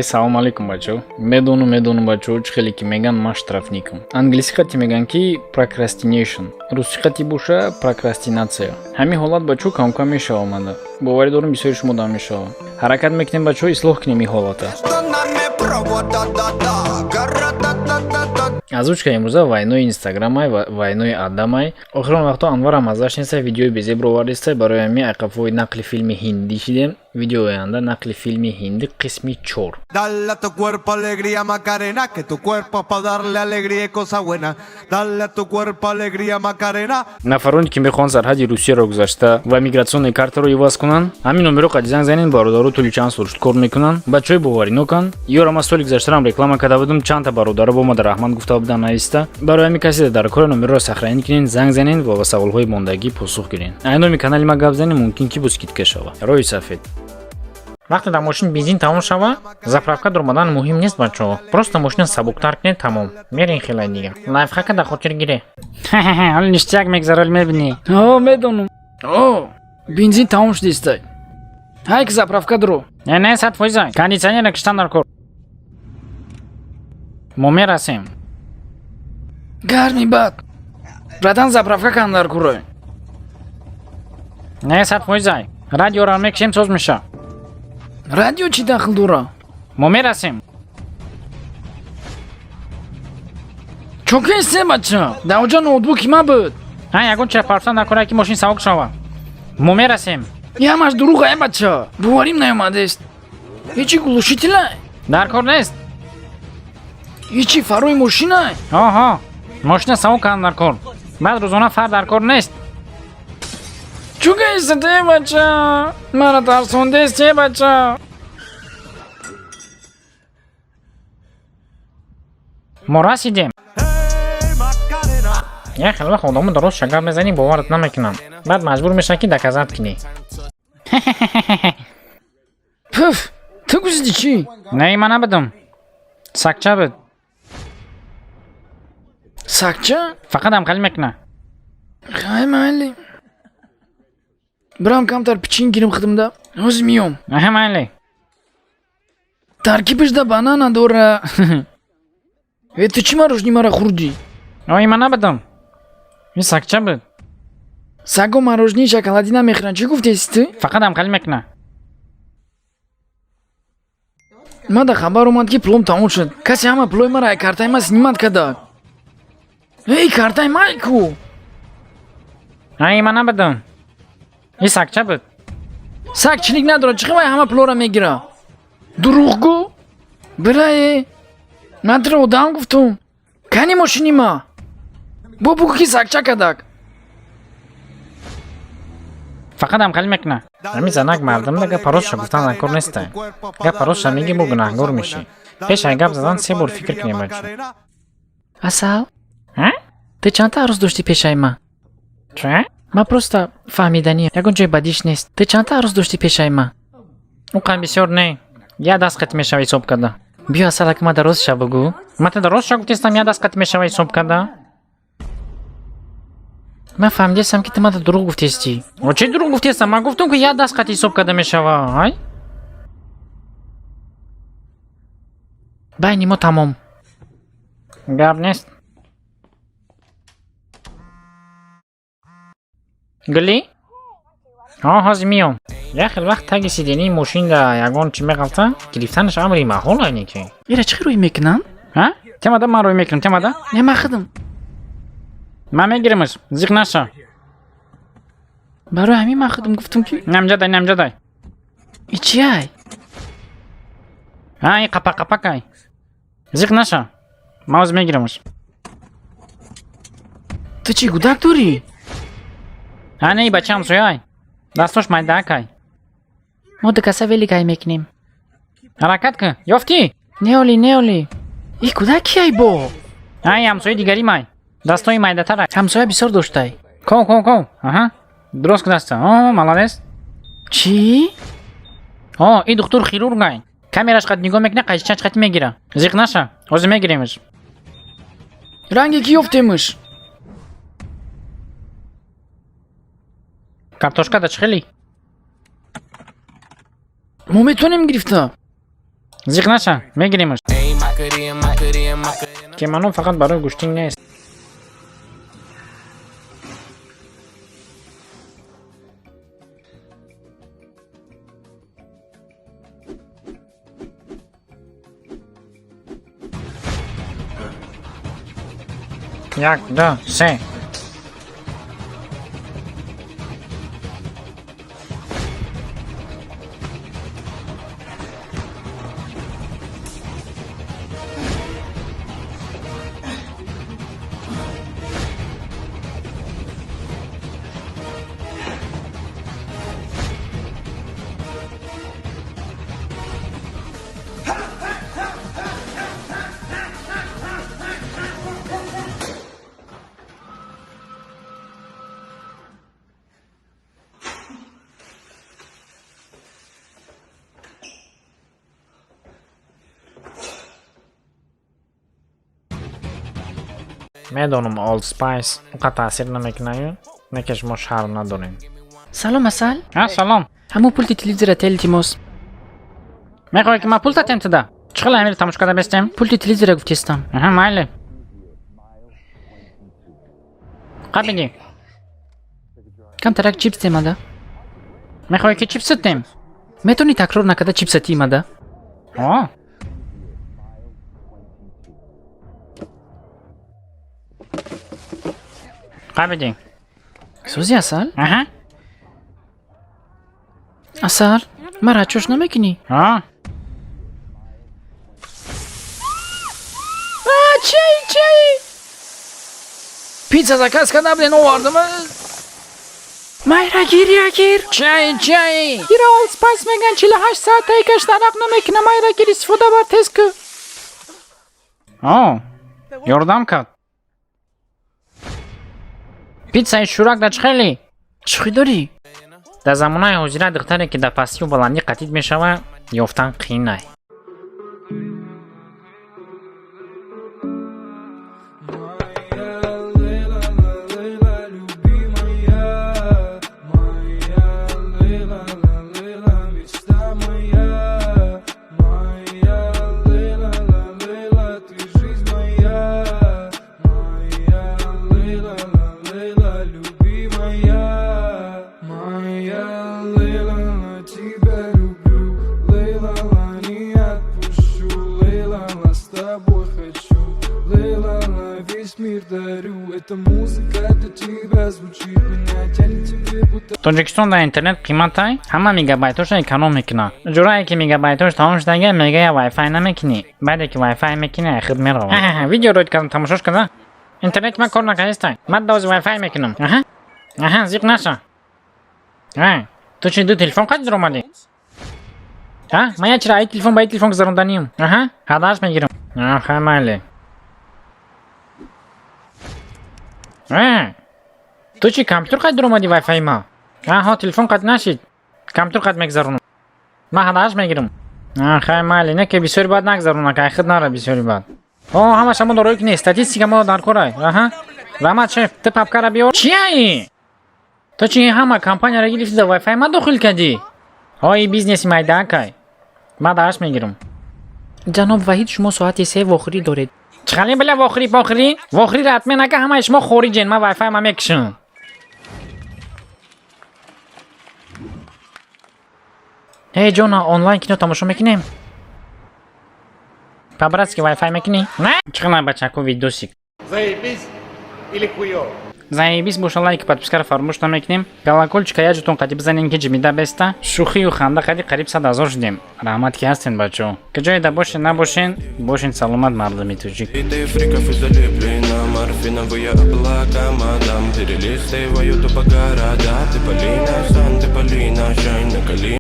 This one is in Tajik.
Салом алейкум, бачаҳо. Медонум, медонум, бачаҳо, чӣ хеле ки меган, ман штрафникам. Англисӣ хати меган, ки procrastination, русӣ хати боша, прокрастинатсия. Ҳамин ҳолат, бачаҳо, камкам мешава омада. Боварӣ дорам, бисёри шумо дам мешава. Ҳаракат мекунем, бачаҳо, ислоҳ кунем ин ҳолата. Озвучка имрӯза вайнои инстаграмай, вайнои адамай. Охирон вақтҳо Анварам азаш нестай, видеои безебро овардистай. Барои ҳамин айқафҳои нақли филми ҳиндӣ шидем. Видеои оянда нақли филми ҳиндӣ қисми 4. Dale a tu cuerpo alegría, Macarena, que tu cuerpo pa' darle alegría y cosa buena. Dale a tu cuerpo alegría, Macarena. Нафароне ки мехоҳанд сарҳади Русияро гузашта ва миграционный картаро иваз кунанд, ҳамин номеро қади занг занед. Бародаро тӯли чанд сол шуд кор мекунанд, бачаҳои бовариноканд. Ёра ман соли гузаштарам реклама карда будам, чандта бародаро бо мада раҳмат гуфта буданд нависта. Барои ҳамин касе дар кори номерро сохранить кунед, занг занед ва ба саволҳои мондагӣ посух гиред. Ай номи канали ма гап занед, мумкин ки бо скидка шава. Роҳи сафед. Вақте дар мошин бензин тамом шава, заправка дуромадан муҳим нест, бачаҳо. Просто мошина сабуктар кунед, тамом. Мерин хелай дига. Лайфхака дар хотир гире. Ҳоли ништяк мегзарол, мебинӣ. О, медонам. О, бензин тамом шудистай. Ҳай ки заправка дуро. Не, не, 100%. Кондитсионера киштан дар кор. Мо мерасем. Гарми бад. Братан, заправка кан дар курой. Не, 100%. Радиоро мекушем, соз меша. Радио чӣ дахл дора? Мо мерасем. Чокесе, бача. Дар оҷа ноутбуки ма буд. Ҳа, ягон чира парсан накора, ки мошин сабук шава. Мо мерасем. Ҳамаш дурӯғ ай, бача. Боварим наёмадест. Ҳечи глушителай. Дар кор нест. Ҳечи фарои мошинай. Оҳо, мошина сабук кардам дар кор. Баъд рӯзона фар дар кор нест. Чӯкаистате, бача? Мара тарсондесте, бача. Мо расидем. Як хел вақт одамо дар ростша гап мезанӣ, боварат намекунанд. Баъд маҷбур мешавӣ, ки доказать кунӣ. Пуф, ту гузиди чӣ? Не, ман набудам. Сакча буд. Сакча? Фақат ҳамхелӣ мекуна. Хай, майли. Бирам камтар пичин гирим хидимда. Ҳозир миём. Аҳа, майли. Таркибаш да банана дора. Э, ту чӣ марожни мара хӯрдӣ? Ой, ман набудам. Ин сакча буд. Саго марожнии шоколадӣ намехӯранд. Чӣ гуфтеси ту? Фақат ҳамхелӣ мекуна. Ман да хабар омад, ки пулом тамом шуд. Касе ҳама пулои мара ай картаи ма снимать кардак. Эй, картаи май ку? Ай, ман набудам. Ин сакча буд. Саг чилик надорад, чӣ вай ҳама пулоро мегира? Дурӯғгӯ? Бирае. Ман туро одам гуфтум. Кани мошини ма? Бо бугӯ, ки сагча кардак. Фақат ҳамхелӣ мекуна. Ҳамин занак мардамда гапа ростша гуфтан дар кор нестай. Гапа ростша мегӣ, бо гунаҳгор мешӣ. Пеш ай гап задан се бор фикр кунем, бачо. Асал? Ҳа? Ту чандта арӯз доштӣ пешаи ма? Ча? Ман просто фаҳмиданӣ, ягон ҷои бадиш нест. Ту чандта арӯз доштӣ пешаи ма? Ӯ қад бисёр не. Як даст қит мешава ҳисоб карда. Биё, Асал, ака, ма дар ростша бугӯ. Ман ту дар ростша гуфтестам, як даст қит мешава ҳисоб карда. Ман фаҳмидастам, ки ту мада дурӯғ гуфтестӣ. О, чӣ дурӯғ гуфтестам? Ман гуфтам, ки як даст қат ҳисоб карда мешава. Ай? Байни мо тамом. Гап нест. Гулӣ? Ҳо, ҳозир миём. Як хел вақт таги сидении мошинда ягон чӣ меғалта, гирифтанаш амри маҳол айне ки. Ира чӣ рӯй мекунанд? Ҳа? Темада ман рӯй мекунам, темада? Не, ман худам. Ман мегиримаш, зиқ наша. Барои ҳамин ман худам гуфтам, ки Намҷадай, намҷадай. И чи ай? Ҳа, ин қапақ қапакай. Зиқ наша. Ман ҳозир мегирамаш. Ту чӣ, гудак дорӣ? Ҳа, не, бача ҳамсояй. Дастош майдаакай. Мо ду каса велик ҳай мекунем. Ҳаракат кун. Ёфтӣ? Не оли, не оли. И кудак кияй бо? Ҳа, ин ҳамсояи дигари май. Дастои майдатарай. Ҳамсоя бисёр доштай. Ков, ков, ков. Аҳа. Дуруст ку даста. О, молодец. Чӣ? О, ин духтур хирургай. Камераш қад нигоҳ мекуна, қайчичач қати мегира. Зиқ наша. Ҳозир мегиремаш. Ранге ки ёфтемш? Картошка да чӣ хелӣ? Мо метавонем гирифта. Зиқ наша, мегиримаш. Кимоно фақат барои гӯштин нест. Як, ду, се. Медонам, Old Spice уқа таъсир намекунаю, не ки шумо шарм надорем. Салом, Асал. А, салом. Ҳамун пулти телевизора те, илтимос. Мехоҳӣ, ки ман пул татем туда? Чӣ хел амир тамошо карда бестем? Пулти телевизора гуфтестам. Аҳа, майли. Қабиди. Камтарак чипс темада. Мехоҳӣ, ки чипс тем? Метавонӣ такрор накарда чипса тимада? О. Қабиди. Сӯзи, Асал? Аҳа. Асал, мара чош намекунӣ? О. Чай, чай, пицца заказ карда буден, овардам. Майра, гир, ягир. Чай, чай. Ира Old Spice меган, 48 соат тайкаш тарақ намекуна. Майра, гир, истифода бар, тез ку. О. Ёрдам кард. Питсаи шӯрак дар чӣ хеле? Чӣ хӯй дорӣ? Дар замонаи ҳозира духтаре, ки дар пастию баландӣ қатид мешавад, ёфтан қиин. Моя Лейла, Лейла, любимая, моя Лейла, Лейла, мечта моя, моя Лейла, Лейла, ты жизнь моя, моя Лейла, Лейла, любимая, моя Лейла, тебя люблю, Лейла, не отпущу, Лейла, с тобой хочу, Лейла, весь мир дарю, эта музыка для тебя звучит, меня тянет тебе, будто Тоҷикистон дар интернет қиматай, ҳама мегабайтоша эконом мекунад. Ҷурае, ки мегабайтош тамом шудага, мегая вайфай намекунӣ. Баъде ки вайфай мекунӣ, худ меравад. Видео рӯйд кардам, тамошош карда. Интернети ман кор накардистай, ман дози вайфай мекунам. Аҳа, аҳа, зиқ наша. А, ту чи ду телефон қадр омадӣ? А, ман я чира ай телефон ба ай телефон гузаронданиям. Аҳа, ҳадаш мегирам. Аха, майли. А, ту чи компютер қадр омадӣ вайфаи ма? Аҳо, телефон қад нашид, компютер қад мегузаронам. Ман ҳадаш мегирам. Хай, майли, не ки бисёри баъд нагузарона, кай худ нара бисёри баъд. О, ҳамаша мо дорои ки статистика мо дар корай. Аҳа, раҳмат, шеф. Ту папкара биёр. Чияи, ту чи ҳама компанияро гирифти, дар вайфай ма дохил кардӣ? Ҳои, бизнеси майдаакай, ман дарс мегирам. Ҷаноб Ваҳид, шумо соати 3 вохӯрӣ доред. Чӣ била вохӯрӣ, похӯрӣ, вохӯриро ҳатман ака. Ҳамаи шумо хориҷен, ман вайфай ма мекушам. Эй, ҷона, онлайн кино тамошо мекунем? По-братски вайфай мекунӣ? На, чӣ бачаку, видосик. Заебись или хуёво? Заебись боша, лайк, подпискаро фаромӯш намекунем, колокольчика яҷутон қади бизанем, ки ҷимида беста. Шӯхию ханда қади қариб 100 000 шудем. Раҳмат, ки ҳастен, бачаҳо. Ки ҷоеда бошен, набошен, бошен саломат, мардуми тоҷик. И ты фриков и залеплена. Морфиновые облака, мадам. Перелистываю по города. Ты Полина, Сан, ты Полина, Шайн, Калина.